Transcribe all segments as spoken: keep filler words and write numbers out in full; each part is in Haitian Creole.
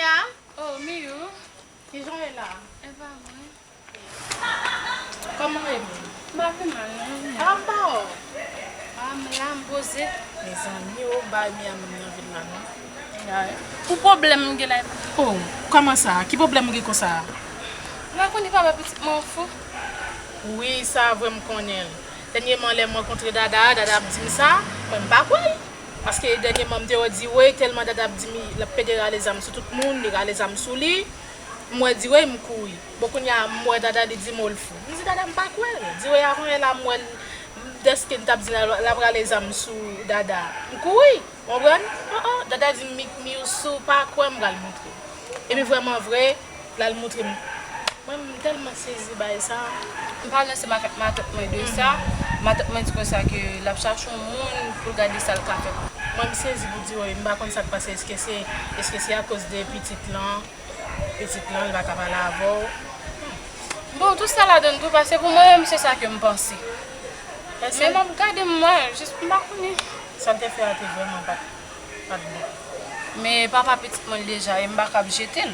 Ya? Oh, Miyou. Kijan w ye la? E pa mwen. Kòman w ye menm? M pa pi mal, non. A, m pa wè w. A, m la, m poze. Mezanmi, o, m pa renmen a menm nan vil la, non. Pou pwoblèm m gen la. Oh, kòman sa? Ki pwoblèm ou gen konsa? M pa konnen papa pitit mwen fou. Wi, sa vre m konnen l. Dènyèman, lè m rankontre Dada, Dada ap di m sa, mwen m pa kwè l. Paske dènyèman, m te wè Diwey, tèlman Dada ap di m l ap pede rale zam sou tout moun, li rale zam sou li. M wè Diwey, m kouri. Bon, kounye a, m wè Dada, li di m, o, l fou. M di, Dada, m pa kwè l. Diwey a kounye la, m wè l, dèske m t ap di l, l ap rale zam sou Dada. M kouri. Ou konprann? Oh, oh, Dada di m, Mi-, Miyou, si w pa kwè, m pral montre w. Epi vrèman vre, l al montre m. Mwen, m tèlman sezi bay sa. M pale ansanm avèk matant mwen de sa. Matant mwen di konsa ke l ap chache yon moun pou l gade sa l ka fè pou. Mwen, m sezi pou Diwey, m pa konn sa k pase. Èske se, èske se akoz de pitit lan? Pitit lan, li pa ka pale avè w. Bon, tout sa ladann tou pase pou mwen menm, se sa ke m panse. Men m ap gade m mal, jis m pa konnen. Sa l te fè a te vrèman pa t, pa t bon. Men papa pitit mwen deja, e m pa kab jete l.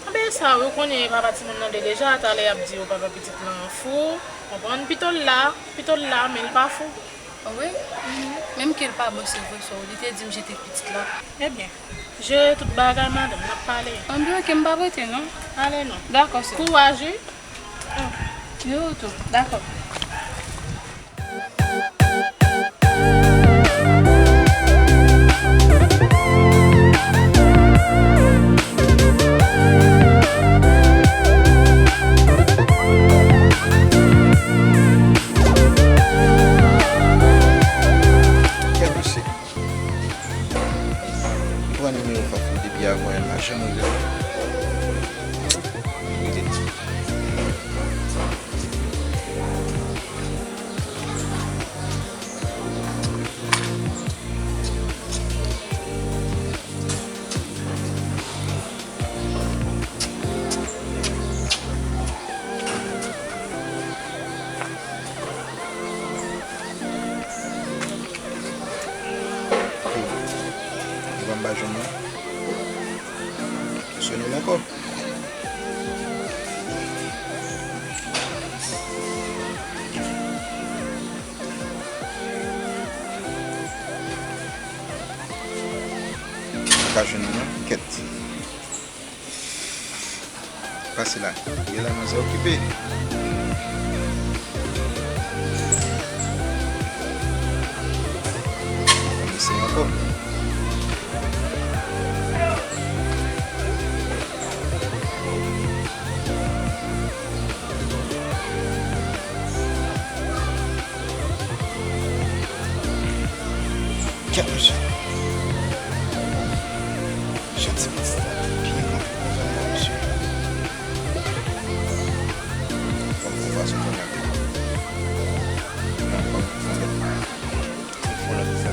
Anben sa, ou konnen papa timoun nan deja, talè y ap di yo papa pitit lan fou, konprann? Pito l la, pito l la, men l pa fou. Wi, menm ke l pa bon, se vre, so, li te di m jete pitit la. Ebyen, jere tout bagay, madanm, n ap pale. Anben, oke, m p ap rete, non. Ale non. Dakò, sè. Kouraj, wi. Yo tou. Dakò. Kèt mesye. Pran nimewo Fafou depi avan yè m pa janm rele l. Li rele ti. Li pa m pa jwenn non. Sone m ankò. Pa jwenn li non, kèt. Pase la. Gen la manzè okipe. Ann eseye ankò. Kèt mesye. Jan ti pitit la te byen kanpe konsa la, mesye. Fòk nou pase kounye a. Non, fòk nou fè yon lòt. Nou fè yon lòt sa.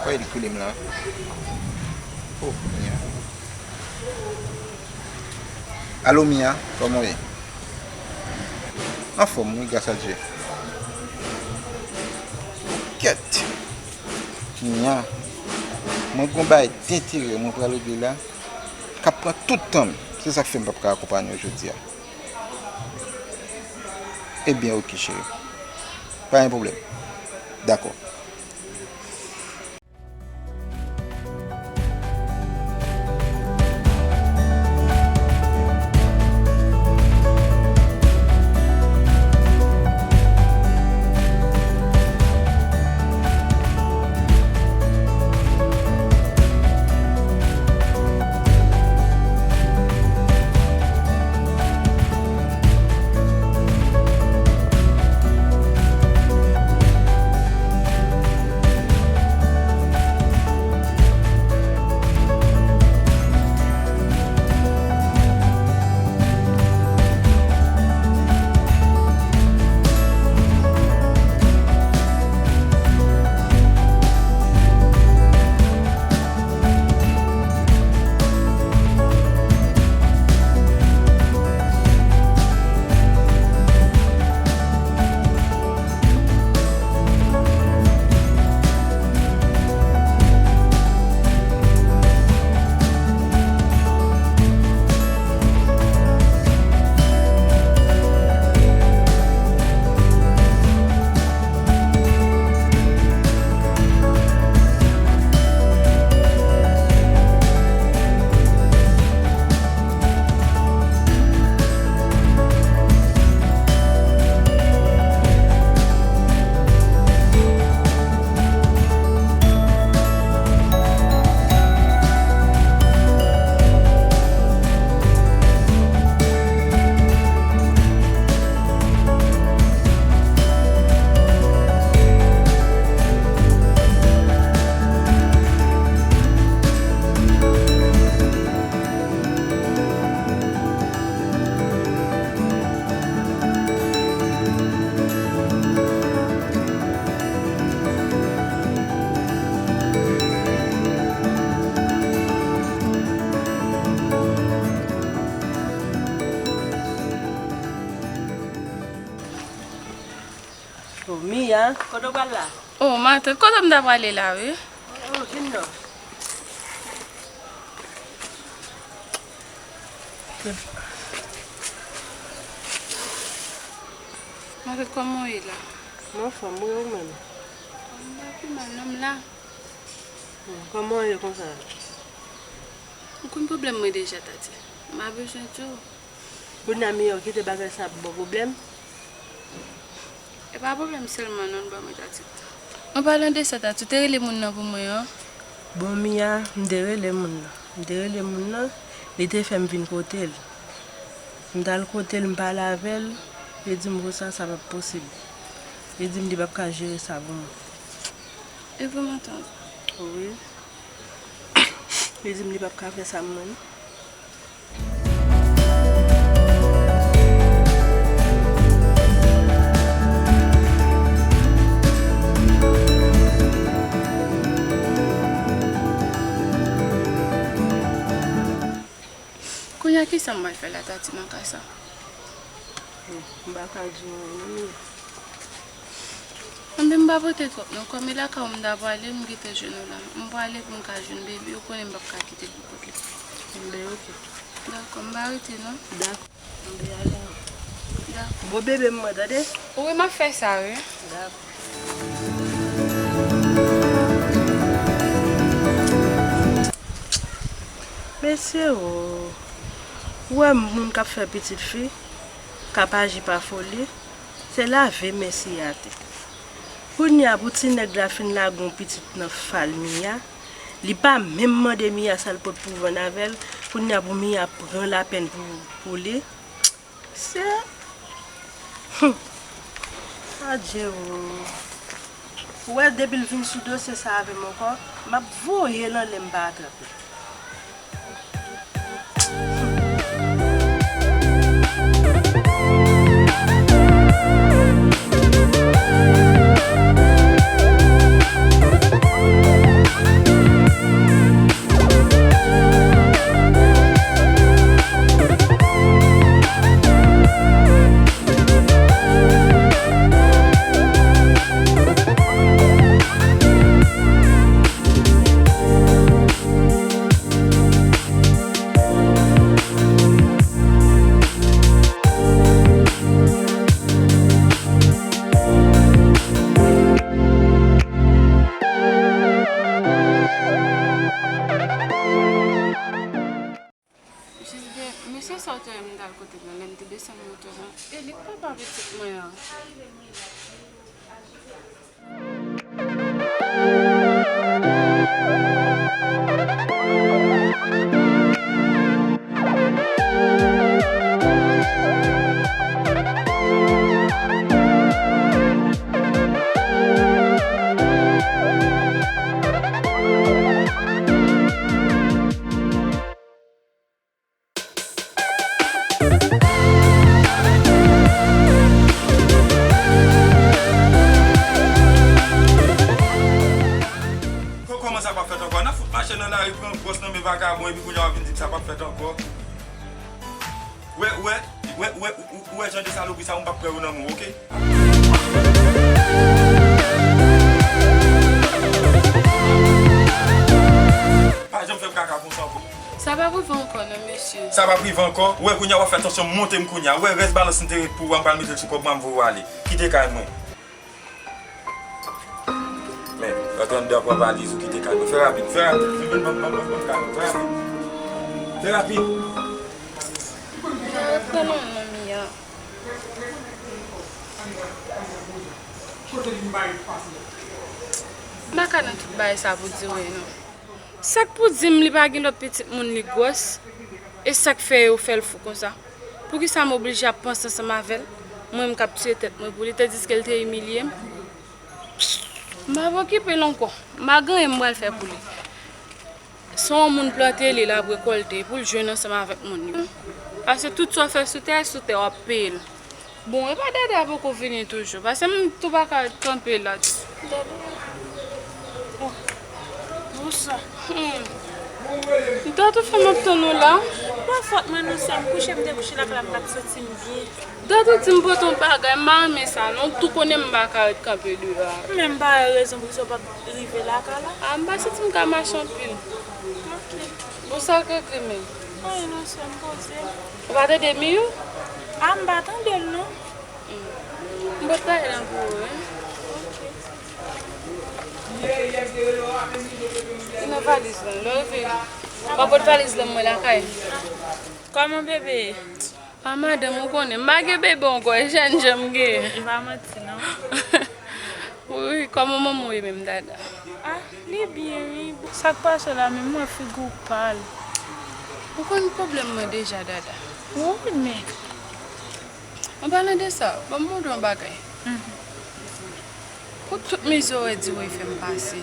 Wè li k rele m la. Oh, Mia. Alo, Mia, kòman w ye? Anfòm, wi, gras a Dye. Kèt! Mia, mwen gen yon bagay denterè mwen pral regle la, k ap pran tout tan m. Se sa k fè m p ap ka akonpanye w jodi a. Ebyen, oke, cheri. Pa gen pwoblèm. Dakò. Mia, kote w pral la? Oh, matant, kote m ta prale la, wi? Oh, vin non. Matant, kòman w ye la? M anfòm, wi, ou menm? M pa pi mal, non, m la. Hmm, kòman w ye konsa? Ou konn pwoblèm mwen deja, Tati. M pa bezwen di w. Kounye a, Mia, w kite bagay sa ap ba w pwoblèm? E pa pwoblèm sèlman non, l ban mwen Tati. An palan de sa, Tati, ou te rele moun nan pou mwen an? Bon, Mia, m te rele moun nan. M te rele moun nan, li te fè m vin kote l. M t al kote l, m pale avè l, li di m konsa sa p ap posib. Li di m li p ap ka jere sa pou mwen. E vre, matant? Wi. Li di m li p ap ka fè sa pou mwen, non. Kounye a, kisa m pral fè la, Tati, nan ka sa? M pa ka di w anyen. Anben, m pa pote twòp non. Kòm e lakay ou m ta prale, m gentan jwenn ou la. M prale pou m ka jwenn baby, ou konnen m p ap ka kite l pou kont li. Anben, oke. Dakò, m pa rete non. Dakò. Anben, ale. Dakò. Bon, bebe m mwen, tande? Wi, m ap fè sa, wi. Dakò. Mesye o, ou wè moun k ap fè pitit fi, k ap aji pa foli, se lave men siye atè. Kounye a pou ti nèg la fin lage yon pitit nan falmi a, li pa menm mande Mia sa l pot pou vann avè l, kounye a pou Mia pran lapèn pou, pou li. Se, hmm. Adje o. Ou wè depi l vin sou dosye sa avè m ankò, m ap voye l anlè m pa atrape l. Jis gen, mesye sa w te wè m t al kote l nan lè m te desann moto a, e li k papa pitit mwen an. Ko-, kòman sa p ap fèt ankò? N ap fout mache nan lari, pran gwòs nan men vakabon, epi kounye a w ap vin di m sa p ap fèt ankò. Wè, wè, wè, wè, ou, ou, ou wè jan de salopri sa, m p ap kwè yo nan men w, oke? Pa janm fè m kaka konsa ankò. Sa p ap rive ankò non, mesye. Sa p ap rive ankò? Ou wè kounye a w ap fè tansyon m monte m kounye a. Ou wè rès balans m te ret pou ou a, m pral mete l sou kòb mwen, m voye w ale. Kite kay mwen. Men, rantre anndan, pran valiz ou, kite kay mwen. Fè rapid, fè rapid. Vin, vin, ban m, ban m, ban m, ban m kay mwen. Fè rapid. Fè rapid. Pran non, non, Mia. M pa ka nan tout bagay sa pou di w non. Sa k pou di m li pa gen lòt pitit moun, li gwòs? E sa k fè yo fè l fou konsa? Poukisa m oblije ap panse ansanm avè l? Mwen menm k ap tiye tèt mwen pou li, tandiske l te imilye m. M pa p okipe l ankò. M pa gen anyen m pral fè pou li. Se yon moun plante li, l ap rekòlte, pou l jwenn ansanm avèk moun yo. Paske tout sa w fè sou tè, sou tè w ap peye l. Bon, e pa Dada poko vini toujou, paske m tou pa ka kanpe la. Dada. Oh. Bonsoir. Hmm. M ta tou fè m ap tann ou la. Fòt mwen non, sè m, kouche m te kouche lakay la, m pa t santi m byen. Dòt ou di m pote yon bagay, m pa renmen sa non, ou tou konnen m pa ka ret kanpe deyò a. Men m pa wè rezon poukisa w pa t rive lakay la. A, m pa santi m ka mache anpil. Ok. Bon, sa k regle menm? Anyen non, sè m, poze m. Ou pa tande Miyou? A, m pa tande l non. M pot bagay lan pou ou, wi. Li nan valiz lan. Lè w rive, w ap pot valiz lan mwen lakay. Kòman bebe ye? A, madanm, ou konnen, m pa gen bebe ankò, e jèn jan m gen. M pa manti, non. Wi, kòman manman w ye menm, Dada? A, li byen, wi. Sa k pase la menm, mwen figi w pal. Ou konn pwoblèm mwen deja, Dada. Wi, men. An palan de sa, ban m montre w yon bagay. Mhm. Pou tout mizè w wè Diwoy fè m pase.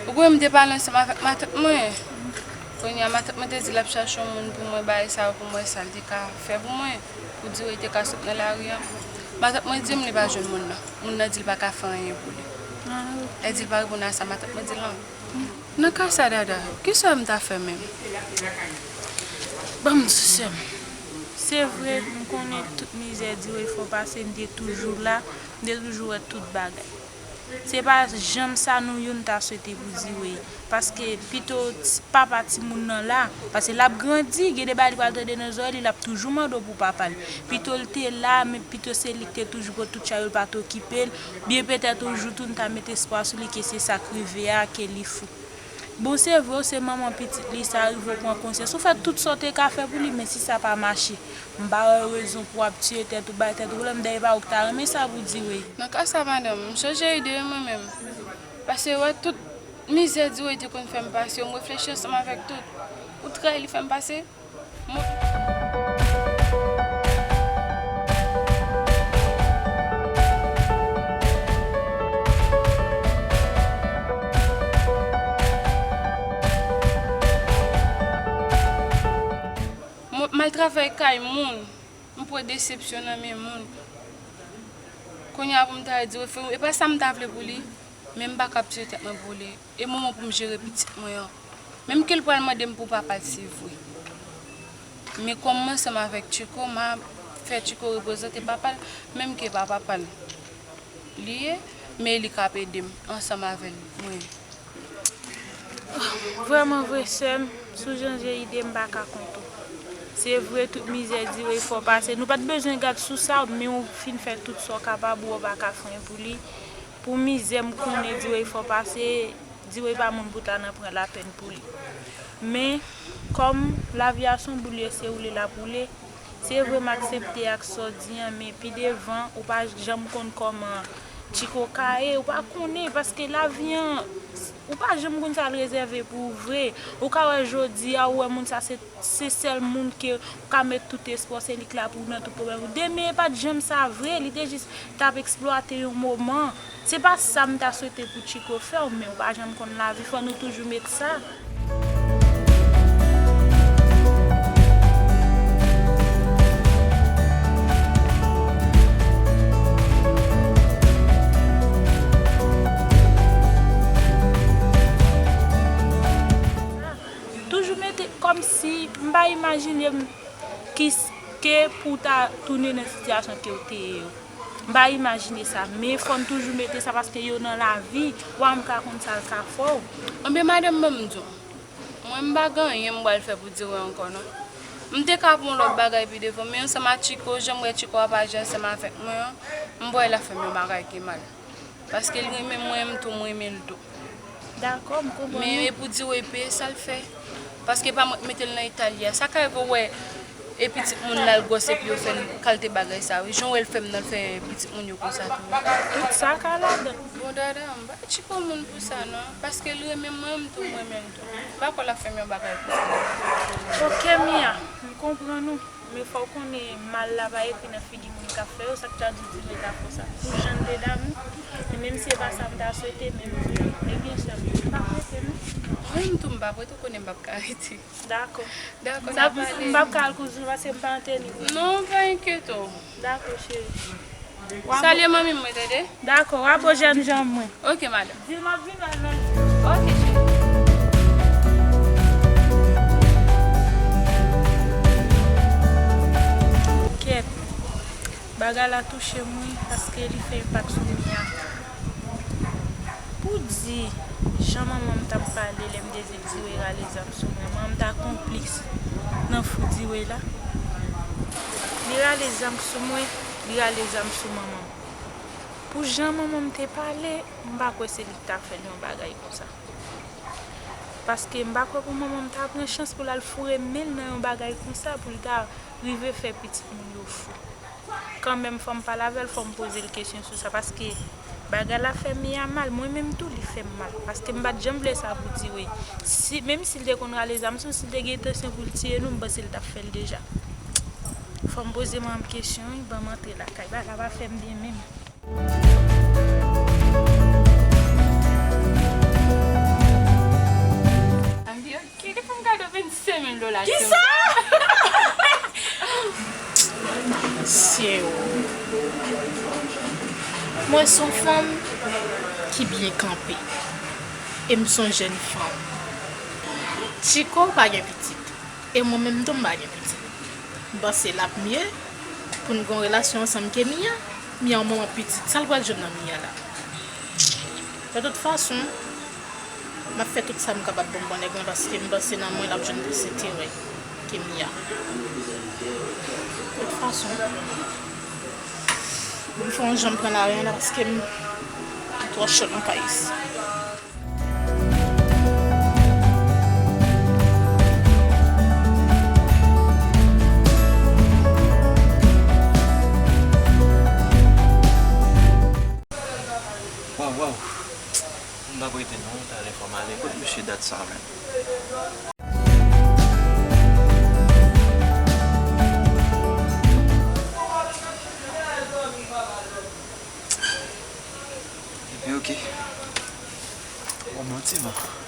Ou konnen m te pale ansanm avèk matant mwen. Kounye a, matant mwen te di l ap chache yon moun pou mwen, bagay sa yo pou mwen, sa l te ka fè pou mwen, pou Diwoy te ka sot nan lari an. Matant mwen di m li pa jwenn moun nan. Moun nan di l pa ka fè anyen pou li. Ah, ok. Lè di l pa reponn a sa matant mwen di l lan. Nan ka sa, Dada, kisa m ta fè menm? Ban m di w, sè m. Se vre, m konnen tout mizè Diwoy fè w pase, m te toujou la, m te toujou wè tout bagay. Se pa janm sa nou youn ta swete pou Diwoy. Paske pito t-, papa timoun nan la, paske l ap grandi, gen de bagay li pral tande nan zòrèy li, l ap toujou mande w pou papa l. Pito l te la, men pito se li k te toujou pran tout chaj yo, l pa t okipe l. Byen petèt yon jou tou n ta met espwa sou li ke se sa k rive a, ke li fou. Bon, se vre, w se manman pitit li, sa rive w pran konsyans. Ou fè tout sa w te ka fè pou li, men si sa pa mache, m pa wè rezon pou w ap tiye tèt ou, bay tèt ou pwoblèm, dayè e pa ou k ta renmen sa pou Diwoy. Nan ka sa, madanm, m chanje ide wi mwen menm. Paske wè tout mizè Diwoy te konn fè m pase yo, m reflechi ansanm avèk tout. Ou trayi li fè m pase. Mwen, mwen, m al travay kay moun, m pran desepsyon nan men moun. Kounye a pou m ta di refren, e pa sa m ta vle pou li, men m pa ka ap tiye tèt mwen pou li. E moman pou m jere pitit mwen an. Menm ke l pral mande m pou papa l, se vre. Men kòm m ansanm avèk Tchiko, m a fè Tchiko reprezante papa l, menm ke pa papa l li ye, men li k ap ede m ansanm avè l, mwen. Vrèman vre, sè m, si w chanje ide, m pa ka kont ou. Se vre, tout mizè Diwoy fè w pase. Nou pa t bezwen gad sou sa, men w fin fè tout sa w kapab, ou pa ka fè anyen pou li. Pou mizè m konnen Diwoy fè w pase, Diwoy pa moun pou ta nan pran lapèn pou li. Men, kòm lavi a se yon boul ye, se woule l ap woule, se vre m aksepte ak sa w di an, men pi devan, ou pa janm konn kòman Tchiko ka ye, ou pa konnen, paske lavi an, ou pa janm konn sa l rezève pou ou vre. Ou ka wè jodi a, ou wè moun sa se Se sèl moun ke ou ka met tout espwa, se li k la pou ou nan tout pwoblèm ou. Demen, e pa t janm sa vre, li te jis t ap eksplwate yon moman. Se pa sa m ta swete pou Tchiko fè w, men ou pa janm konn lavi, fò nou toujou met sa. Toujou mete kòmsi m pa imajine m ki, ke pou w ta tounen nan sitiyasyon ke w te ye yo. M pa imajine sa, men fò n toujou mete sa paske yo nan lavi, wa m ka konn sa l ka fè w. Anben madanm, ban m di w, mwen m pa gen anyen m pral fè pou Diwoy ankò non. M te ka pran yon lòt bagay pi devan, men ansanm ak Tchiko, jan m wè Tchiko ap aji ansanm avèk mwen an, m wè l ap fè m yon bagay ki mal. Paske l renmen mwen, m tou m renmen l tou. Dakò, m konprann ou. Men e pou Diwoy peye sa l fè. Paske pa mwen k mete l nan eta l ye a. Sa ka rive w wè e pitit moun l al gwòs epi yo fè l kalte bagay sa wi. Jan w wè l fè m nan, l fè pitit moun yo konsa tou. Tout sa ka ladan. Bon, Dada, m pa Tchiko moun pou sa non. Paske l renmen mwen, m tou m renmen l tou. M pa kwè l ap fè m yon bagay konsa. Ok, Mia, m konprann ou. Men fò w konnen mal la pa ekri nan figi moun k ap fè yo, sa k ta di Diwoy ta fè w sa. Pou jan n te damou, e menm si e pa sa m ta swete, men m di w, ebyen sè m, m p ap rete non. Mwen menm tou m p ap rete, ou konnen m p ap ka rete. Dakò. Dakò, n ap pale. M p ap ka al kouzine paske m pa an teni. Non, pa enkyete w. Dakò, cheri. Salye manmi m, wi, tande? Dakò, w a bo jènjan mwen. Ok, madanm. Di l m ap vin al nan. Ok, cheri. Bagay la touche m wi, paske li fè enpak sou Mia. Pou di, jan manman m t ap pale lè m te di Diwe rale zam sou mwen, manman m ta konplis nan fou Diwe la. Li rale zam sou mwen, li rale zam sou manman m. Pou jan manman m te pale, m pa kwè se li ki ta fè l yon bagay konsa. Paske m pa kwè pou manman m ta pran chans pou l al foure men l nan yon bagay konsa, pou l ta rive fè pitit moun yo fou. Kanmenm, fò m pale avè l, fò m poze l kesyon sou sa, paske bagay la fè Mia mal, mwen menm tou, li fè m mal, paske m pa t janm vle sa pou Diwe. Si, menm si l te konn rale zam sou, si l te gen entansyon pou l tiye nou, m panse l t ap fè l deja. Fò m poze manman m kesyon wi, ban m antre lakay, bagay la pa fè m byen menm. Andy, ok, li fè m kado vennsenk mil dola. Kisa? Sye o. Mwen se yon fanm ki byen kanpe. E m se yon jèn fanm. Chiko pa gen pitit. E mwen menm tou m pa gen pitit. M panse l ap mye pou n gen yon relasyon ansanm ke Mia. Mia yon manman pitit. Sa l pral jwenn nan Mia la? De tout fason, m ap fè tout sa m kapab pou m pran nèg lan, paske m panse nan mwen l ap jwenn plis enterè ke Mia. De tout fason, m fè yon jan m pran lari an la, paske m twò cho nan kay isi. Waw, waw. M p ap rete non, talè fò m ale. Kot mesye dat sa menm? Ebyen, oke. Bon, manti, man.